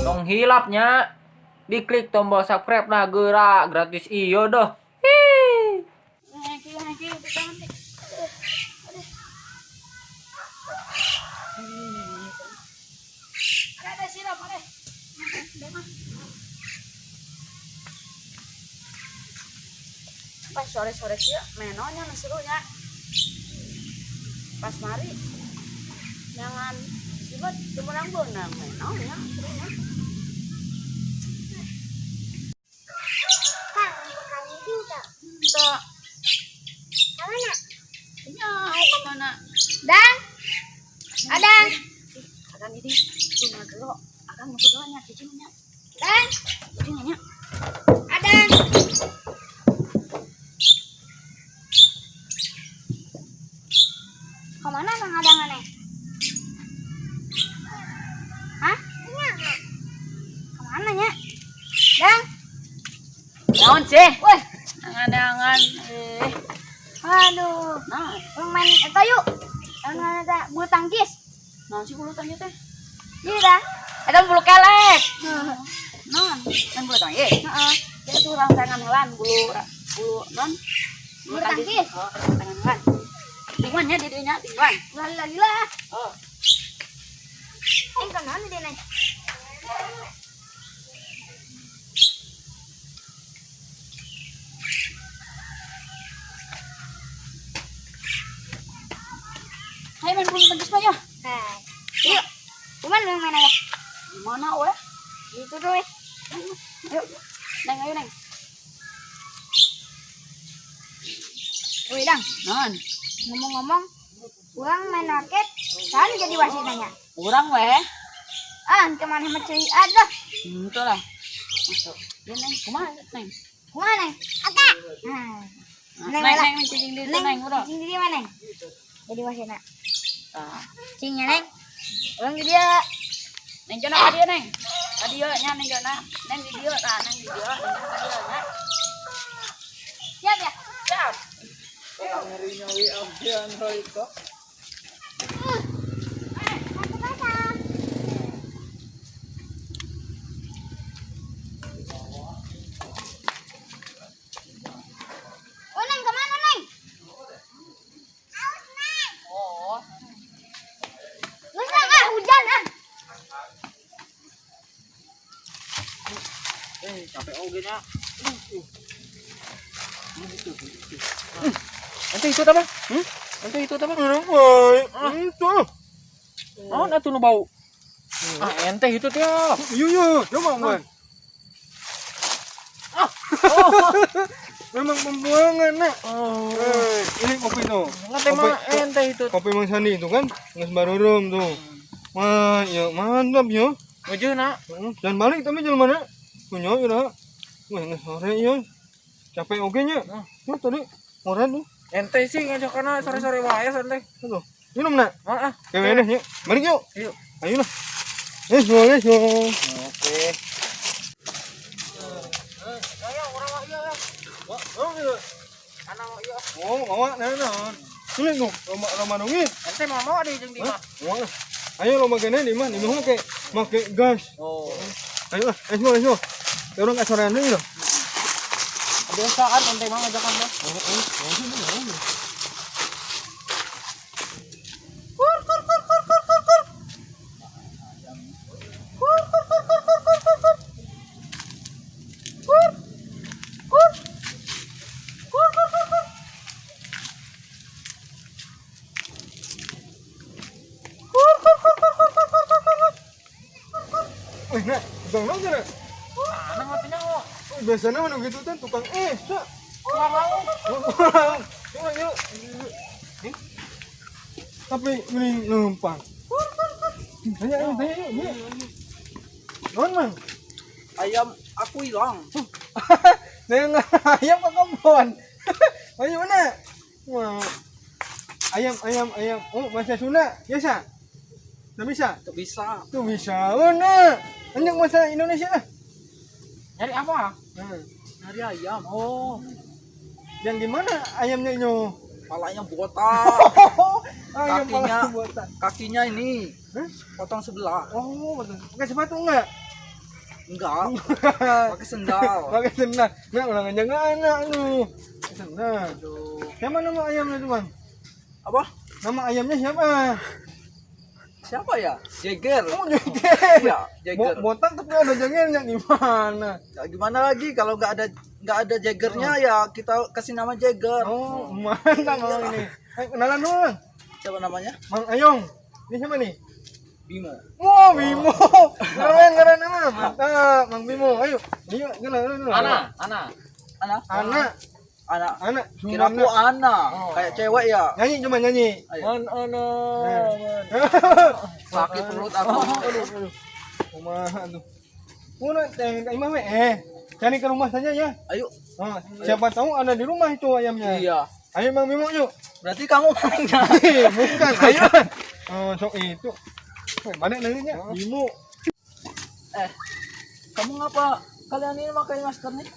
Tong hilap nya, diklik tombol subscribe nah gerak gratis iyo doh. Hi. Pas sore-sore kieu menonya nu serunya. Pas mari jangan sibet temenang beunang menonya serunya. Kang, kang izin kak. Teu. Kemana? Nya ka mana? Dan, Adang, Akang ini tuh ngagelo. Akang masuk heula nya cicing nya. Dan, Cicing nya. Adang. Kemana Kang Adang aneh? Hah? Kemana nya? Dang, Naon sih? weh, Angan-angan aduh, nah, urang main eta yuk. Anu eta bulu tangkis. naon sih bulu tangkis teh? Iya dah. Eta bulu kelek. Naon? Kan bulu tangkis. Heeh. Dia tuh rangsangan heula bulu bulu non Bulu tangkis. Oh, rangsangan heula. Tingguan nya di dieu nya, tingguan. Lali lah. Oh. Eh, kemana dia nih? Hayo main bulu tangkis mah ya. Nah, yuk. Cuman lu main aja. Gimana we? Gitu tuh, weh. Ayo. Neng, ayo neng. Wih, Dang. Non, Ngomong-ngomong, urang main raket, kan jadi wasit nanya. urang we. Ah, kemana mah cuy? Aduh, Itu lah. Masuk. Ya neng, kumaha neng? kemana neng? Ata. Nah, Neng, Neng, neng, lah. neng, cicing di neng, neng, udah. cing di mana neng? Jadi wasit nak. Tah. Cingnya neng. Urang jadi ya. Neng jona ka dieu neng. Ka dieu nya neng jona. Neng di dieu tah, neng di dieu, neng jona ka dieu nya. Siap ya? Siap. Satu pasang. Oh, neng kemana neng? Aus neng. Oh, Nggak usah, ah, hujan ah. Capek oge nya. Ente itu apa? Hmm? Ente itu apa? Itu. Naon atuh nu bau? Ah, ente itu teh. Iya, iya, coba, Man. Memang pembuangan, nak. Oh. Eh, ini kopi tuh. Nggak mah ente itu. Kopi Mang Sandi itu kan, nges barurum tuh. Wah, ya mantap ya. Nuju nak. Heeh, jangan balik tapi jalan mana? Punya ya. Wah, nges sore ya. Capek oge nya. Tuh tadi ngoret tuh. Ente sih ngajak karena sore-sore wae ente. Aduh. Minum nak. Mah ah. Kayak ini yuk. Balik yuk. Yuk. Ayo lah. Eh, go, let's go. Oke. Ayo urang mah ieu. Oh, iya. Ana mau ieu. Oh, bawa nah nah. Ini tuh, lomba lomba dongit. Ente mau mau di jeung di mah. Bawa lah. Ayo lomba kene di mah, di mah make make gas. Oh. Ayo lah, let's go, let's go. Ya orang kasorean deui loh. Kebiasaan ente mah ngajakan mah. Kur kur kur kur kur kur kur. Kur kur kur kur kur kur kur kur. Kur. Kur. Kur kur kur kur. Kur kur kur kur kur kur kur kur kur. Wih, nak, tukang naon cenah? Mana ngopinya kok? Oh, biasanya mana gitu kan tukang es, Cak. Tukang lauk. Kurang. Yuk, yuk. Eh? Tapi mending numpang. Tanya, yuk, tanya yuk, yuk. Naon, Mang? Ayam aku hilang. Neng ayam ke kebun. Ayo mana? Wah. Ayam, ayam, ayam. Oh, bahasa Sunda biasa. Tuh bisa. Tuh bisa. Tuh bisa. Mana? Banyak bahasa Indonesia lah. Nyari apa? Hmm. Nyari ayam. Oh, Yang gimana ayamnya ini? Palanya botak. Ayam Kakinya. pala botak. Kakinya ini Hah? potong sebelah. Oh, betul. Pakai sepatu enggak? Enggak, pakai sendal. Pakai sendal. Enggak, ulang aja enggak anak lu. Pakai sendal. Aduh. Siapa nama ayamnya itu, Bang? Apa? Nama ayamnya siapa? Siapa ya? Jagger. Oh, Jagger. Iya, Jagger. Botak tapi ada jaggernya gimana? Ya, gimana lagi kalau nggak ada Jaggernya ya kita kasih nama Jagger. Oh, mantap Bang ini. Ayo kenalan dulu, Bang. Siapa namanya? Mang Ayong. Ini siapa nih? Bimo. Wah, Bimo. Keren, keren nama. Mantap, Mang Bimo. Ayo, ayo, kenalan dulu. Ana, Ana. Ana. Ana, Ana. Ana. Kira aku Ana, kayak cewek ya. Nyanyi cuma nyanyi. Ayo. Man Ana. Man. Sakit perut aku. Aduh, aduh. Kumaha tuh. Kuna teh imah we. Eh, cari ke rumah saja ya. Ayo. Oh, siapa tahu ada di rumah itu ayamnya. Iya. Ayo Mang Bimo yuk. Berarti kamu malingnya. Eh, bukan, ayo. Oh, sok itu. Eh, mana nanya? Bimo. Eh, kamu ngapa kalian ini pakai masker nih?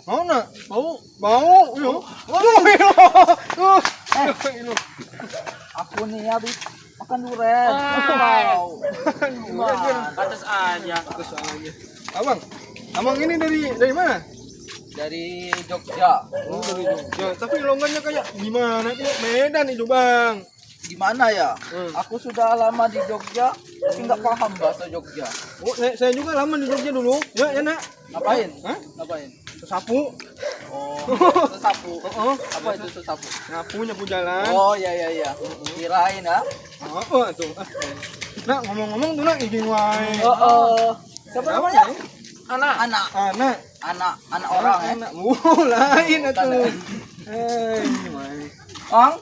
Mau nak? Bau. Bau, yo. Oh, yo. Oh, eh. Aku nih habis makan durian. Ah. Bau. Gimana? Batas aja. Terus aja. Abang, abang ini dari mana? Dari Jogja. Oh, dari Jogja. Tapi logatnya kayak gimana? Kayak Medan itu, Bang. Gimana ya? Hmm. Aku sudah lama di Jogja, tapi nggak paham bahasa Jogja. Oh, saya juga lama di Jogja dulu. Ya, ya, nak. Ngapain? Hah? Ngapain? Sesapu. Oh, sesapu. Oh, oh. Apa itu sesapu? Nyapu, nyapu jalan. Oh, ya ya ya. Kirain ya. Oh, oh, tuh. Ah. Nak, ngomong-ngomong tuh, nak, izin wae. Oh, oh. Siapa namanya? Ana. Anak, Anak. anak, anak orang ya. Anak. Oh, lain Bukan, atuh. ya. Eh, wae. Ang,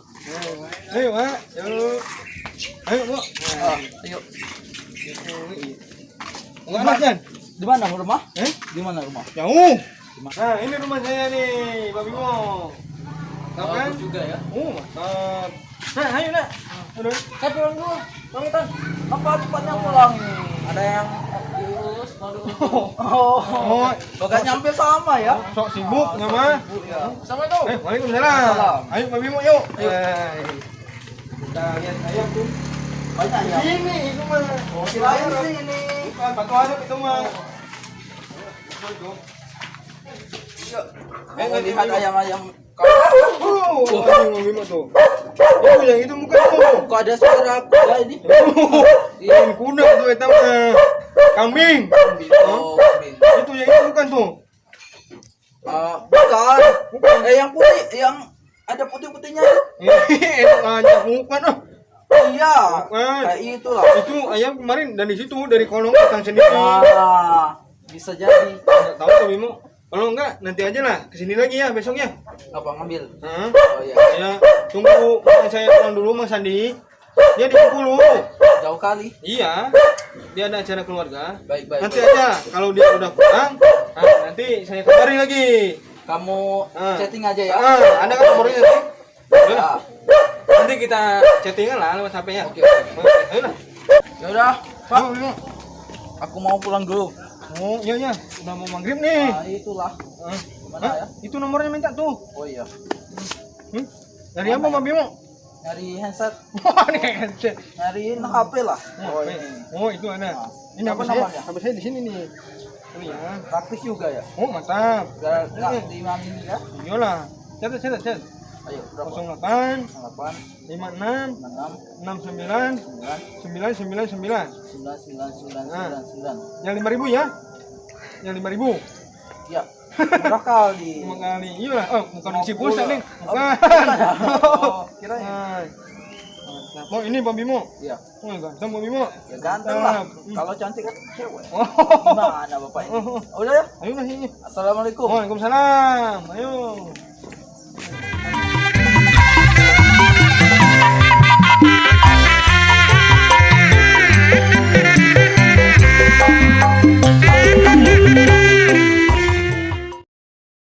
Ayo, Mak. Yuk. Ayo, Bu. Ah, ayo. Enggak anak kan? Di mana rumah? Eh? Di mana rumah? Jauh. Nah, ini rumah saya nih, Pak Bimo. Tahu kan? Bagus juga ya. Oh, mantap. Nah, ayo nak. Aduh. Saya pulang dulu. Pamitan. Apa cepatnya pulang ini? Ada yang diurus, mau diurus. Oh, Oh, Gak nyampe sama ya? sok sibuk nama. Sibuk ya. Assalamualaikum. Eh, waalaikumsalam. Waalaikumsalam. Ayo Pak Bimo yuk. Ayo. Eh, kita lihat ayam tuh. Banyak ya. Ini itu mah. Oh, kirain sih ini. Bukan batu aduk itu mah. Itu. Yuk. Eh, Mau eh, lihat eh, ayam-ayam. Oh, ayam Bang Bimo tuh. Itu yang itu bukan tuh. Kok ada suara kuda ini? Ini kuda tuh itu mah. Kambing. Oh, kambing. Itu yang itu bukan tuh. Ah, bukan. Eh, yang putih, yang ada putih-putihnya itu. Itu aja bukan ah. Iya. Bukan. Kayak itulah. Itu ayam kemarin dari situ dari kolong datang sendiri. Ah, bisa jadi. Enggak tahu tuh Bimo. Kalau enggak nanti aja lah kesini lagi ya besok ya. Apa ngambil? Heeh. Oh iya. Ya, tunggu teman saya pulang dulu Mang Sandi. Dia di Bengkulu. Jauh kali. Iya. Dia ada acara keluarga. Baik, baik. Nanti baik. aja kalau dia udah pulang, nah, nanti saya kabarin lagi. Kamu Ah. chatting aja ya. Ah, ada kan nomornya nanti? Udah lah. Ah, Nanti kita chattingan lah lewat HP ya. Oke, oke. Ayo lah. Ya udah, Pak. Ayo, Bimo. Aku mau pulang dulu. Oh, iya iya, udah mau maghrib nih. Ah, itulah. Ah. Gimana Hah? ya? Itu nomornya minta tuh. Oh iya. Hmm? Dari apa Mang Bimo? Nyari handset, Wah, ini handset. nyariin HP lah. Oh, ini. Oh, itu ada. Ah. Ini Apa HP saya, namanya? HP saya di sini nih. Ini ya. Praktis juga ya. Oh, mantap. Gak nggak dimainin ya. Iyalah. Catat, catat, catat. Ayo, berapa? 08 8 56 6 69 9 9 9 9. 9 9 9 9 9. Yang 5000 ya. Yang 5000. Ya. Murah kali. Lima kali. Iyalah. Oh, bukan isi pulsa 50. nih. Oh, Bukan. bukan ya? Oh, kirain. Nah. Mantap. Oh, ini Bang Bimo. Iya. Oh, ganteng Bang Bimo. Ya ganteng lah. Mantap. Kalau cantik kan cewek. Oh. Gimana bapak ini? Oh. Udah ya. Ayo lah sini. Assalamualaikum. Waalaikumsalam. Ayo.